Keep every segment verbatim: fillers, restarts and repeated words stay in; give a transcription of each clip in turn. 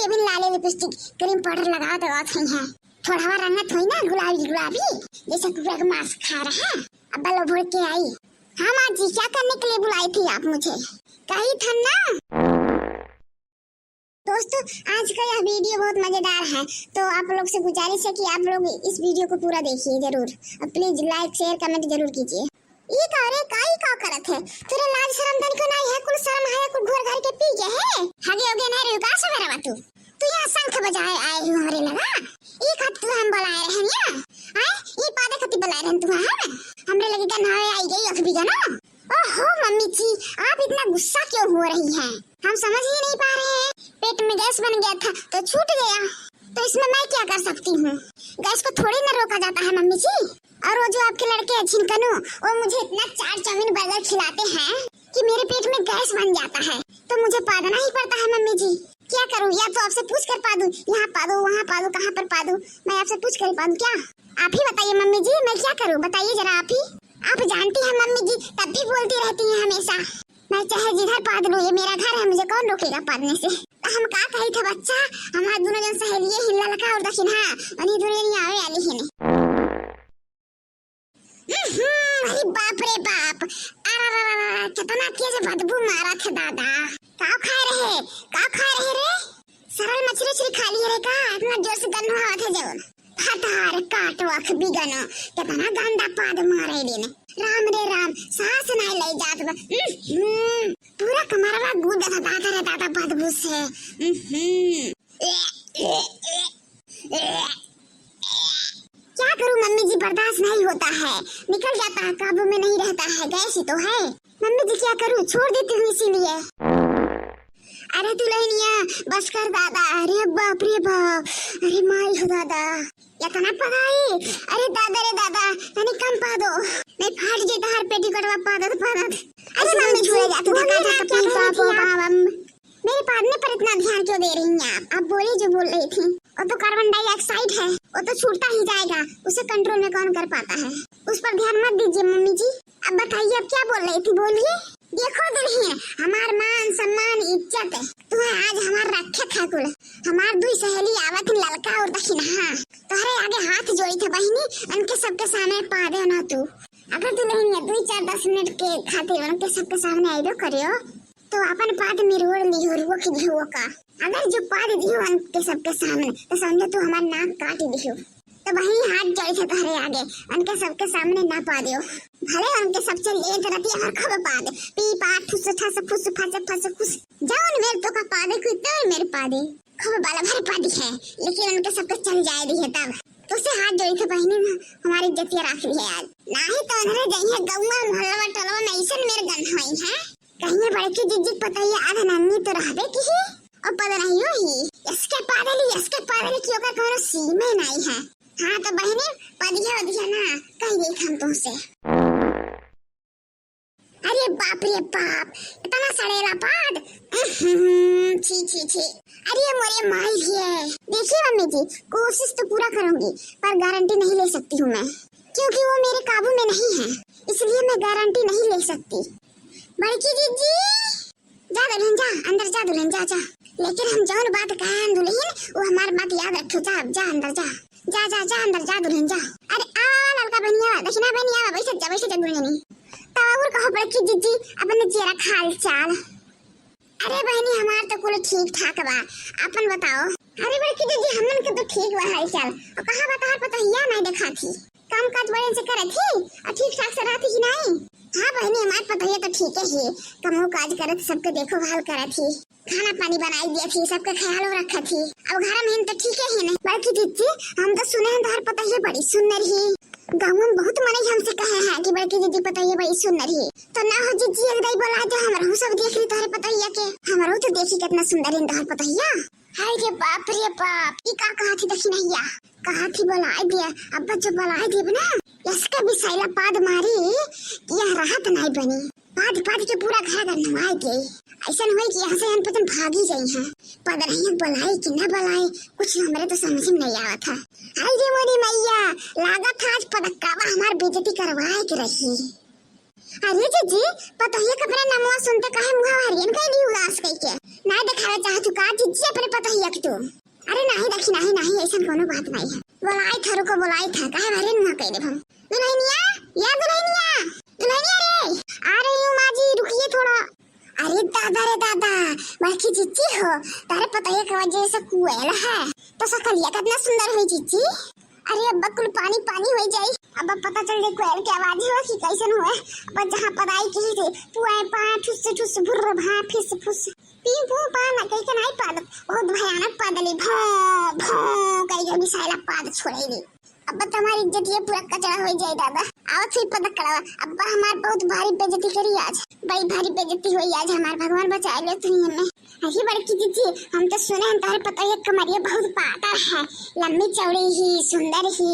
के भी लाले लिपस्टिक, क्रीम पाउडर लगावत, लगावत हुई हैं। थोड़ा हवा रंगत हुई ना गुलाबी गुलाबी, जैसे कुकुर के मांस खा रहा है। अब लो भोर के आई। हाँ माँ जी, क्या करने के लिए बुलाई थी आप मुझे? कही था ना। दोस्तों, आज का यह वीडियो बहुत मजेदार है, तो आप लोग से गुजारिश है कि आप लोग इस वीडियो को पूरा देखिए जरूर, और प्लीज लाइक, शेयर, कमेंट जरूर कीजिए। ई का रे, काई का करत है? तोरे लाज शरम तनिको नाई है, कुल शरम है, कुल घोर घार के पी गए है। हगे होगे नहीं रे, का सवेरवा तू? तू यहाँ शंख बजाए आए हो हमरे लगा? ई का तू हम बुलाए रहन या? आए, ई पादे कति बुलाए रहन तू हम? हमरे लगे गन्हावे आई गई अख भी गनो। ओहो मम्मी जी, आप इतना गुस्सा क्यों हो रही हैं? हम समझ ही नहीं पा रहे हैं। पेट में गैस बन गया था तो छूट गया, तो इसमें मैं क्या कर सकती हूँ? गैस को थोड़ी ना रोका जाता है मम्मी जी। और वो जो आपके लड़के हैं झिनकनू, वो मुझे इतना चाट चाउमीन बर्गर खिलाते हैं कि मेरे पेट में गैस बन जाता है, तो मुझे पादना ही पड़ता है मम्मी जी। क्या करूँ, या तो आपसे पूछ कर पादूँ, यहाँ पादो, वहाँ पादो, कहाँ पर पादो, मैं आपसे पूछ कर ही पादूँ क्या? आप ही बताइए मम्मी जी, मैं क्या करूँ, बताइए जरा आप ही। आप जानती हैं मम्मी जी, तब भी बोलती रहती हैं हमेशा। मैं चाहे जिधर पाद लूँ, ये मेरा घर है, मुझे कौन रोकेगा पादने से? तो हम का कही थे बच्चा, हमार दोनों जन सहेलिये ही ललका और दक्षिणा, उन्हीं दोनों जन आवे वाली ही नहीं। हम्म, अरे बाप रे बाप, अरे रे रे रे, कितना तेज बदबू मारा थे दादा। का खाए रहे, का खाए रहे रे? सरल मछली उछली खा लिए रे का? इतना जोर से गंध आवत है जौन। फटार काट वख बिगनो, कितना गंदा पाद मारे दिन। राम रे राम, सांस नहीं ले जात बा। हम्म, पूरा कमरवा गूद देता दादा रे दादा बदबू से। हम्म। क्या करूं मम्मी जी, बर्दाश्त नहीं होता है, निकल जाता है, काबू में नहीं रहता है, गैस ही तो है। मम्मी जी क्या करूं, छोड़ देती हूँ इसीलिए। अरे दुल्हनिया, बस कर दादा, अरे बाप रे बाप, अरे माई हो दादा, इतना पदाई, अरे दादा रे दादा, तनी कम पादो, नहीं फाट जे तहार पेटीकोटवा पादत पादत। अरे मम्मी जी, छुए जाती, धक्का धक्का पी पापो पावम। मेरे पादने पर इतना ध्यान क्यों दे रही हैं आप? आप बोलिए जो बोल रही थी। वो तो कार्बन डाइऑक्साइड है, वो तो छूटता ही जाएगा, उसे कंट्रोल में कौन कर पाता है? उस पर ध्यान मत दीजिए मम्मी जी। अब बताइए, अब क्या बोल रही थी, बोलिए। देखो दुल्हन, हमार मान सम्मान इज्जत है, तुम्हें आज हमार रखे ठाकुर, हमार दुई सहेली आवत ही ललका और दक्षिणा, तोहरे आगे हाथ जोड़ी थे बहिनी, उनके सबके सामने पादे ना तू। अगर दुल्हनिया दुई चार दस मिनट के खातिर उनके सबके सामने आइबो करियो, तो अपन पाद मिरोड़ लिहो, रुओ की दिहो का। अगर जो पाद दिहो उनके सबके सामने, तो समझो तू हमार नाक काट दिहो। तो वही हाथ जोड़ी थे तोहरे आगे, उनके सबके सामने ना पादियो। भले उनके सब चल एक रतिया हर खब पाद, पी पा ठुस ठस फुस फस फस खुस। जौन मेर तो का पादे, कोई तौन मेर पादे। खूब बाला भर पादी है, लेकिन उनके सबके चल जाए दी है तब। तो से हाथ जोड़ी थे बहिनी, हमारी इज्जतिया राख ली है आज। नाही तो उन्हरे जइहे गौवा मोहल्ला टोलवा में ऐसन मेर गन होई है। कहिए बड़की जिज्जी के पतैया आधा नन्नी तो रहबे की ही, और पद नहीं हो ही। इसके पादली, इसके पादली की ओकर कोनो सीमे नहीं है। हाँ तो बहिनी, पदिया वदिया ना, कह गई हम तुमसे। अरे बाप रे बाप, इतना सड़ेला पाद। उहुं, छी, छी, छी। अरे मोरे माई रे। देखिए मम्मी जी, कोशिश तो पूरा करूंगी, पर गारंटी नहीं ले सकती हूँ मैं, क्योंकि वो मेरे काबू में नहीं है, इसलिए मैं गारंटी नहीं ले सकती। बड़की जिज्जी, जा दुल्हन जा, अंदर जा दुल्हन, जा, जा। लेकिन हम जौन बात कहे हैं दुल्हन, वो हमार बात याद रखो, जा, जा अंदर जा। जा, जा, जा, अंदर जा, दुल्हन जा। अरे, आवा, आवा, ललका बहिनी, आवा, दक्षिणा बहिनी, आवा, बैठत जा, बैठत जा, दुल्हनी। तब और कहो, बड़की जिज्जी, अपने जियरा का हाल चाल। अरे बहिनी, हमार तो कुल ठीक ठाक बा, अपन बताओ। अरे बड़की जिज्जी, हमन के तो ठीक बा हाल चाल। और कहाँ बा तोहार पतोहिया, नहीं देखा थी? काम काज बढ़िया से करत ही, और ठीक ठाक से रहती कि नहीं? हाँ बहिनी, हमार पतोहिया तो ठीक है ही, कमो काज करत, सबके देखो भाल करत ही। खाना पानी बनाई दिया थी, सबके ख्यालो रखा थी। अब घर में तो ठीक है ही नहीं, बड़की जिज्जी, हम तो सुने हैं तोहर पतोहिया बड़ी सुंदर ही। गाँव में बहुत मनई हमसे कहे हैं कि बड़की जिज्जी पतोहिया बड़ी सुंदर ही। तो ना हो जिज्जी, एक दाई बोला दे, हमरो सब देख ली तोहरे पतोहिया के, हमरो तो देखी कितना सुंदर है तोहर पतोहिया। हाय रे बाप रे बाप, ई का कहा थी दक्षिणैया? कहा थी बोला दिया, अब जो बोला देब ना, इसके भी सैला पाद मारी, यह राहत नहीं बनी। पाद पाद के पूरा घर गंधवाए गई। ऐसन होई कि यहाँ से अनपतन भागी गई हैं। पता नहीं अब बुलाए कि न बुलाए, कुछ हमरे तो समझ में नहीं आवत है। हाय रे मोरी मैया, लागत है आज पदक्कावा हमार बेइज्जती करवाए के रही। अरे जिज्जी, पतोहिया के अपने नमवा सुनते काहे मुँह हरियन कइली उदास कइके? ना देखावे चाहत तू का जिज्जी अपने पतोहिया के तू? दादा रे दादा, बड़की जिज्जी हो, तोहरे पतोहिया के वजह से कोयल है, तो सकलिया कितना सुंदर हुई जिज्जी। अरे अब्बा कुल पानी पानी हो जाई, अब्बा पता चल जाई कोयल के आवाज हो कि कैसन हुए। अब्बा जहाँ पदाई की थे, पुआ पा ठुस ठुस भुर्र भा फिस फुस, पी पू पा ना कह के नहीं पादत, बहुत भयानक पादली, भो भो कह के मिसाइला पाद छोड़े ली। अब्बा तुम्हारी इज्जतिया पूरा कचरा हो जाए दादा। आवत हुई पदक करावा। अब्बा हमार बहुत भारी बेइज्जती करी आज, बड़ी भारी बेइज्जती हुई आज हमार। भगवान बचाए ले तुम हमें। अरे बड़की जिज्जी, हम तो सुने हैं तुम्हारे पतोहिया कमरिया बहुत पातर है, लंबी चौड़ी ही, सुंदर ही,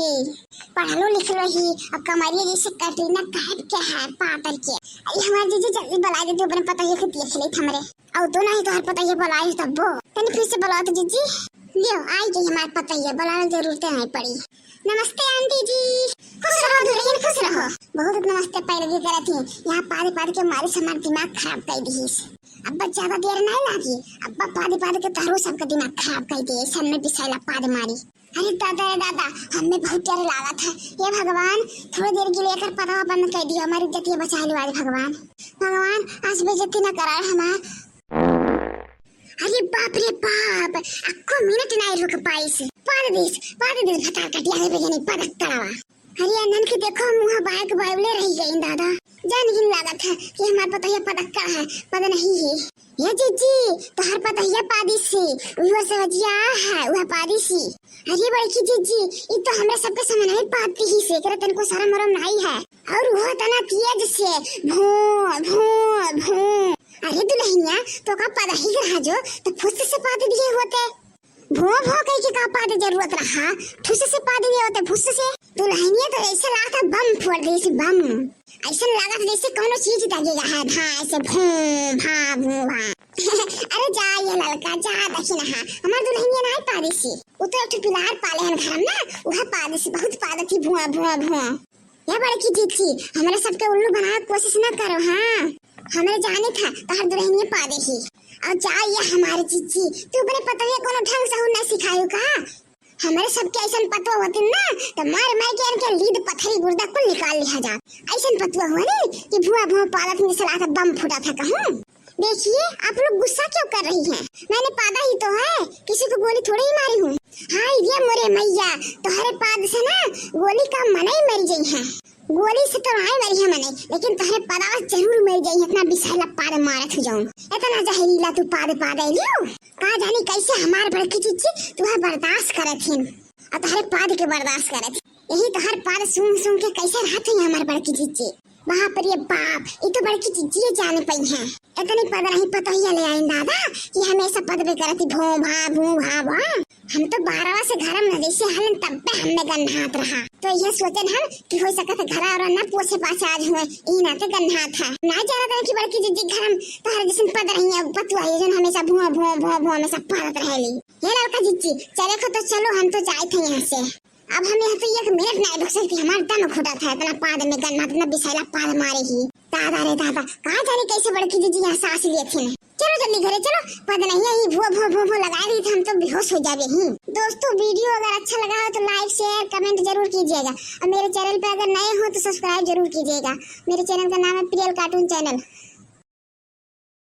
पढ़लो लिखलो ही, और कमरिया जैसे कटरीना कैफ के है पातर के। अरे हमार जिज्जी जल्दी बुला दे, तू अपने पतोहिया के देख ले हमरे। और तो नहीं तोहर पतोहिया बुलाई तब्बो। तनी फिर से बुलाओ तो जिज्जी। लियो, आई गई हमार पतोहिया, बुलावे जरूरत नहीं पड़ी। नमस्ते आंटी जी। खुश रहो दुल्हन, खुश रहो। बहुत नमस्ते पैरवी करत ही। यहाँ पाद पाद के मारे से हमार दिमाग खराब कर दिहिस। अब्बा ज्यादा देर नहीं लागी, अब्बा पाद पाद के तहरो सबका दिमाग खराब कर दिए। ऐसा में बिसाइला पाद मारी। अरे दादा रे दादा, हमें बहुत डर लागत है। हे भगवान, थोड़ी देर के लिए एकर पदवा बंद कर दियो, हमारी इज्जतिया बचा लो आज भगवान। भगवान, आज बेइज्जती ना कराए हमार। अरे बाप रे बाप, अक्को मिनट नहीं रुक पाइस। पाद दिस, पाद दिस, भतार कटिया रे बेजनी पदक तड़ावा। अरे अनन के देखो, मुँह बाय के बायले रह गई दादा। जान ही लागत है कि हमार पतोहिया पदक का है, पद नहीं है। ये जिज्जी, तोहर पतोहिया पादी सी, उहो सहजिया है, उहे पादी सी। अरे बड़की जिज्जी, ई तो हमरा सबके सामने ही पादी ही से, एकरा तनको शरम वरम नहीं है। और वो तना तेज से, भों, भों, भों। अरे दुल्हनिया, तो का पदही रहा जो, तो फुस से पाद दिए होते। भों, भों कह के का पाद जरूरत रहा, फुस से पाद दिए होते, फुस से। दुल्हनिया तो ऐसे लागत बम फोड़ दे, ऐसे बम। ऐसा लागत जैसे कौनो चीज दागेगा है, हाँ, ऐसे भों, भा, भों, भा। अरे जा ये ललका, जा दखिनहा, हमार दुल्हनिया नाई पादिसी। उ तो एक ठो बिलार पाले हन घर में ना, उहे पादिसी, बहुत पादती भुआ, भुआ, भुआ। या बड़की जिज्जी, हमरे सबके उल्लू बनावे के कोशिश ना करो, हाँ। हमरे जाने था, तोहर दुल्हनिया पादे ही। और जा ये हमारे जिज्जी, तू अपने पतोहिया कोनो ढंग से ना सिखायो का? हमरे सबके ऐसन पतवा होतिन ना, तो मार मार के इनके लीद पथरी गुर्दा कुल निकाल लिहा जात। ऐसन पतवा हुआ नहीं कि भुआ भुआ पादत में से लात बम फूटा था कहूँ। देखिए, आप लोग गुस्सा क्यों कर रही हैं? मैंने पादा ही तो है, किसी को गोली थोड़ी ही मारी हूँ। हाय रे मोरे मैया, तोहरे पाद से ना गोली का मनई मर गई है। गोली से तो नाय मरी है मने, लेकिन तोहरे पदावा जरूर मर जाई, इतना बिसाला पाद मारत हो जाऊं। इतना जहरीला तू पाद पाद लियो। का जानी कैसे हमार बड़की जिज्जी तुहे बर्दाश्त करत हिन, और तोहरे पाद के बर्दाश्त करत हिन। यही तोहर पाद सूंघ सूंघ के कैसे रहत है हमार बड़की जिज्जी। बाप रे बाप, ये तो बड़की जिज्जी जाने पई है। इतनी पद नहीं पतोहिया ले आइन दादा कि हमेशा पद पे करती भों भा भूं भा भा। हम तो बारहवा से घर में जैसे हलन तब पे हमने गन्हात रहा। तो यह सोचन हम कि हो सकत है घर और न पोछे पाछे आज हुए, ई नाते गन्हात है। ना जाना था कि बड़की जिज्जी घर में तोहरे जैसन पद रही है, पतुआ है जन हमेशा भुआ भुआ भुआ भुआ हमेशा पादत रहेली। हे लड़का जिज्जी, चले को तो चलो, हम तो जाए थे यहाँ से। अब हम यहाँ तो एक मिनट नहीं रुक सकती, हमार दम घुटा था, इतना पाद में गन्हात, इतना बिसाइला पाद मारे ही। दादा रे दादा, कहाँ जाने कैसे बड़की जिज्जी यहाँ सांस लिए थे। चलो जल्दी घरे चलो, पता नहीं है, ये भुआ, भुआ, भुआ, भुआ लगा रही थी, हम तो बेहोश हो जावे ही। दोस्तों, वीडियो अगर अच्छा लगा हो तो like, share, comment जरूर कीजिएगा, और मेरे channel पे अगर नए हो तो subscribe जरूर कीजिएगा। मेरे channel का नाम है प्रियल cartoon channel।